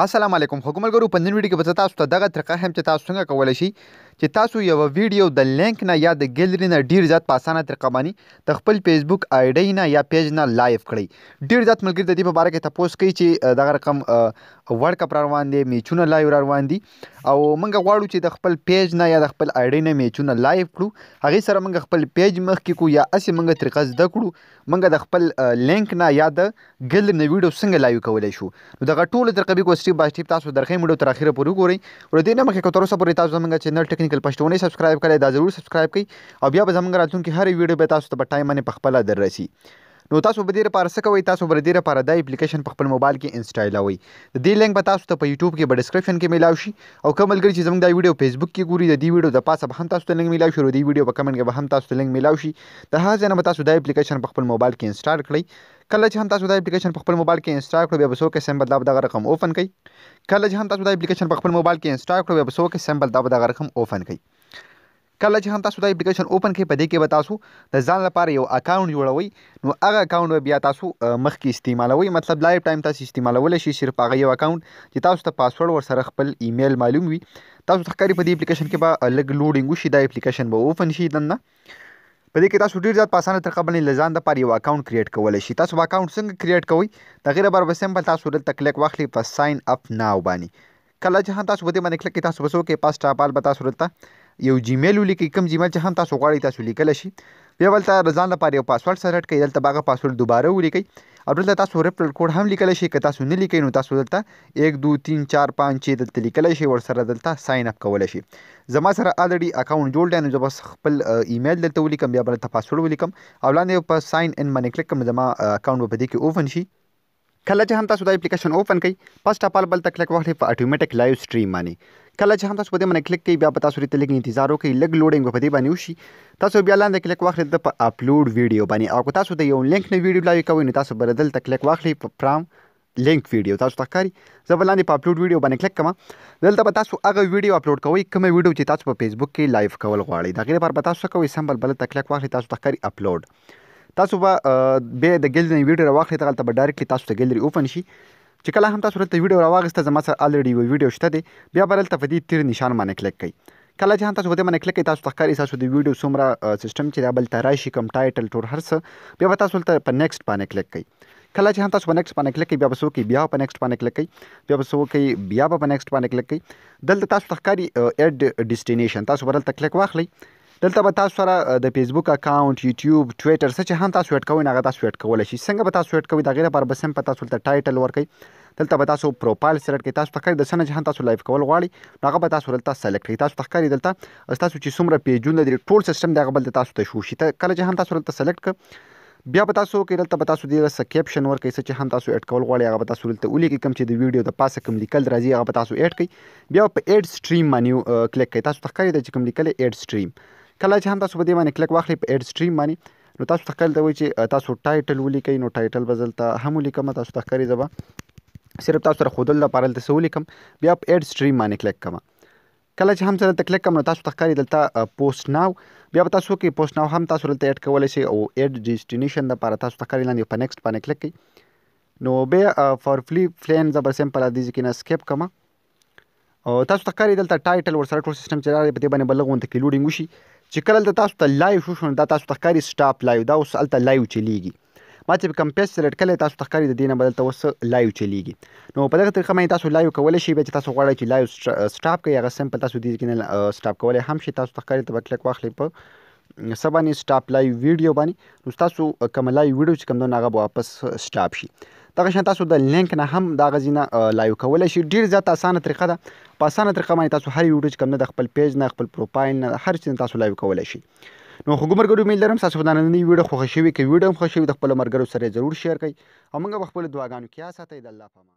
السلام علیکم خو ملګرو، په نن ویډیو کې به زه تاسو ته دغه طریقه هم چې تاسو څنګه کولی شئ چې تاسو یوه ویډیو د لینک نه یا د ګیلري نه ډیر زیات په اسانه طریقه باندې د خپل فیسبوک آی ډي نه یا پیج نه لایو کړئ. ډیر زیات ملګري د دې په باره کې تپوس کوي چې دغه رقم ورلډ کپ را روان دی، میچونه لایو را روان دي او موږ غواړو چې د خپل پیج نه یا د خپل آی ډي نه میچونه لایو کړو، هغې سره موږ خپل پیج مخکې کړو یا هسې موږ طریقه زده کړو، موږ د خپل لینک نه یا د ګیلري نه ویډیو څنګه لایو کولی شو. نو دغه ټوله طریقه به سټیپ بای سټیپ تاسو درخې، ویډیو تر اخره پورې وګورئ. او دې نه مخکې که تر اوسه پورې تاسو زموږ چینل ټیکنیکل پښتو نه سبسکرایب کړئ، دا ضرور سبسکرایب کړئ او بیا به زموږ راتلونکي هرې ویډیو به تاسو ته په ټایم باندې په خپله دررسي. نو تاسو به دې لپاره څه کوئ؟ تاسو به دې لپاره دا اپلیکیشن په خپل موبایل کې انسټالوئ. د دې لینک به تاسو ته په یوټیوب کې په ډیسکرپشن کې میلاو شي او کوم ملګري چې زموږ دا ویډیو فیسبوک کې ګوري، د دې ویډیو د پاسه به هم تاسو ته لینک میلاو شي او د دې ویډیو په کمنټ کې به هم تاسو ته لینک میلاو شي. د هغه ځای نه به تاسو دا اپلیکیشن په خپل موبایل کې انسټال کړئ. کله چې هم تاسو دا اپلیکیشن په خپل موبایل کې انسټال کړو، بیا به څوک سمپل دا به دغه رقم اوپن کړئ. کله چې هم تاسو دا اپلیکیشن په خپل موبایل کې انسټال کړو، بیا به څوک سمپل دا به دغه رقم اوپن کړئ. کله چې هم تاسو دا اپلیکیشن اوپن کړئ، په دې کې به تاسو د ځان لپاره یو اکاونټ جوړوئ. نو هغه اکاونټ به بیا تاسو مخکې استعمالوئ، مطلب لایف ټایم تاسو استعمالولی شئ، صرف هغه یو اکاونټ چې تاسو ته پاسورډ ورسره خپل ایمیل معلوم وي. تاسو ته ښکاري په دې اپلیکیشن کې به لږ لوډینګ وشي، دا اپلیکیشن به اوپن شي دننه. په دې کې تاسو ډیر زیات په اسانه طریقه باندې له ځان دپاره یو اکاونټ کریټ کولی شئ. تاسو به اکاونټ څنګه کریټ کوئ؟ د هغې لپاره به سمپل تاسو دلته کلیک واخلئ په ساین اپ ناو باندې. کله چې هم تاسو په دې باندې کلیک کړئ، تاسو به څه وکړئ؟ فرسټ اف آل به تاسو دلته یو جیمیل ولیکئ، کوم جیمیل چې هم تاسو غواړئ تاسو لیکلی شئ. بیا به دلته د ځان لپاره یو پاسورډ سلیکټ کړئ، دلته به هغه پاسورډ دوباره ولیکئ او دلته تاسو ریفرل کوډ هم لیکلی شئ. که تاسو نه لیکئ، نو تاسو دلته 1 2 3 4 5 6 دلته لیکلی شئ، ورسره دلته ساین اپ کولی شئ. زما سره الریډي اکاونټ جوړ دی، نو زه بس خپل ایمیل دلته ولیکم، بیا به دلته پاسورډ ولیکم او لاندې په ساین ان باندې کلیک کړم، زما اکاونټ به په دې کې اوپن شي. کله چې هم تاسو دا اپلیکیشن اوپن کړئ، فرسټ اف آل بل ته کلیک واخلئ په اتوماتیک لایو سټریم باندې. کله چې هم تاسو په دې باندې کلیک کړئ، بیا به تاسو دې ته لږ انتظار وکړئ، لږ لوډینګ به په دې باندې وشي. تاسو بیا لاندې کلیک واخلئ د په اپلوډ ویډیو باندې او که تاسو د یو لینک نه ویډیو لایو کوئ، نو تاسو به دلته کلیک واخلئ په فرام لینک ویډیو. تاسو ته ښکاري زه به لاندې په اپلوډ ویډیو باندې کلیک کوم. دلته به تاسو هغه ویډیو اپلوډ کوئ کومه ویډیو چې تاسو په فیسبوک کې لایو کول غواړئ. د هغې لپاره به تاسو څه کوئ؟ سمپل بل ته کلیک واخلئ، تاسو ته ښکاري اپلوډ. تاسو به بیا د ګیلري ویډیو راواخلئ، دغلته به ډایرکټلی تاسو ته ګیلري اوپن شي. چې کله هم تاسو دلته ویډیو راواخیسته، زما سره الریډي یو ویډیو شته دی، بیا به دلته په دې تیر نشان باندې کلیک کړئ. کله چې هم تاسو په دې باندې کلیک کړئ، تاسو ته ښکاري تاسو د ویډیو څومره سیستم چې دا بل ته راشي، کوم ټایټل ټول هر څه. بیا به تاسو دلته په نیکسټ باندې کلیک کړئ. کله چې هم تاسو په نیکسټ باندې کلیک کړئ، بیا به څه وکړئ؟ بیا په نیکسټ باندې کلیک کړئ. بیا به څه وکړئ؟ بیا به په نیکسټ باندې کلیک کړئ. دلته تاسو ته ښکاري اډ ډیسټینیشن، تاسو به دلته کلیک واخلئ. دلته به تاسو سره د فیسبوک اکاونټ، یوټیوب، ټویټر څه چې هم تاسو اډ کوئ، هغه تاسو اډ کولی شئ. څنګه به تاسو اډ کوئ؟ د هغې لپاره به سم په تاسو دلته ټایټل ورکړئ، دلته به تاسو پروفایل سلیکټ کړئ. تاسو ته ښکاري د څه نه چې هم تاسو لایو کول غواړئ، نو هغه به تاسو دلته سلیکټ کړئ. تاسو ته ښکاري دلته تاسو چې څومره پیجونه دي، ټول سیستم د هغه بل تاسو ته شو شي. کله چې هم تاسو دلته سلیکټ کړ، بیا به تاسو کې دلته به تاسو دې څه کیپشن ورکړئ، څه چې هم تاسو اډ کول غواړئ هغه به تاسو دلته ولیکئ، کوم چې د ویډیو د پاسه کوم لیکل راځي هغه به تاسو اډ کړئ. بیا په اډ سټریم باندې کلیک کړئ. تاسو ته ښکاري چې کوم لیکل اډ سټریم. کله چې هم تاسو په دې باندې کلیک واخلئ په اډ سټریم باندې، نو تاسو ته ښکاري ته وایي چې تاسو ټایټل ولیکئ، نو ټایټل به دلته هم ولیکم. تاسو ته ښکاري زه به صرف تاسو سره ښودلو لپاره دلته څه ولیکم، بیا په اډ سټریم باندې کلیک کوم. کله چې هم زه دلته کلیک کوم، نو تاسو ته ښکاري دلته پوسټ ناو. بیا به تاسو کې پوسټ ناو هم تاسو دلته اډ کولی شئ او اډ ډیسټینیشن لپاره تاسو ته ښکاري لاندې په نیکسټ باندې کلیک کړئ. نو بیا فار فلی پلان زه به سمپل دې ځای کې نه سکیپ کوم او تاسو ته ښکاري دلته ټایټل ورسره ټول سیستم چې راغلی، په دې باندې به لږ غونته کې لوډینګ وشي. چې کله دلته تاسو ته لایو شو، نو دا تاسو ته ښکاري سټاپ لایو، دا اوس هلته لایو چلیږي. ما چې کوم پیج سلیکټ کړی، تاسو ته ښکاري د دې نه به دلته اوس لایو چلیږي. نو په دغه طریقه باندې تاسو لایو کولی شئ. بیا چې تاسو غواړئ چې لایو سټاپ کړئ، هغه سمپل تاسو دې کې نه سټاپ کولی هم شئ. تاسو ته ښکاري ته به کلیک واخلئ په څه باندې؟ سټاپ لایو ویډیو باندې. نو تاسو کوم لایو ویډیو چې کوم دی، هغه به واپس سټاپ شي. دغه شان تاسو د لینک نه هم دا غزینه لایو کولی شئ. ډیر زیات اسانه طریقه ده. په اسانه طریقه باندې تاسو هر ویډیو چې کوم ده د خپل پیج نه، خپل پروفایل نه، هر څه تاسو لایو کولی شئ. نو خو ملګرو، امید لرم تاسو به دا نننۍ ویډیو خوښه شوي. که ویډیو هم خوښه شوي، د خپلو ملګرو سره ضرور شیر کړئ او موږ به خپلو دعاګانو کې یاد ساتئ. د الله په امان.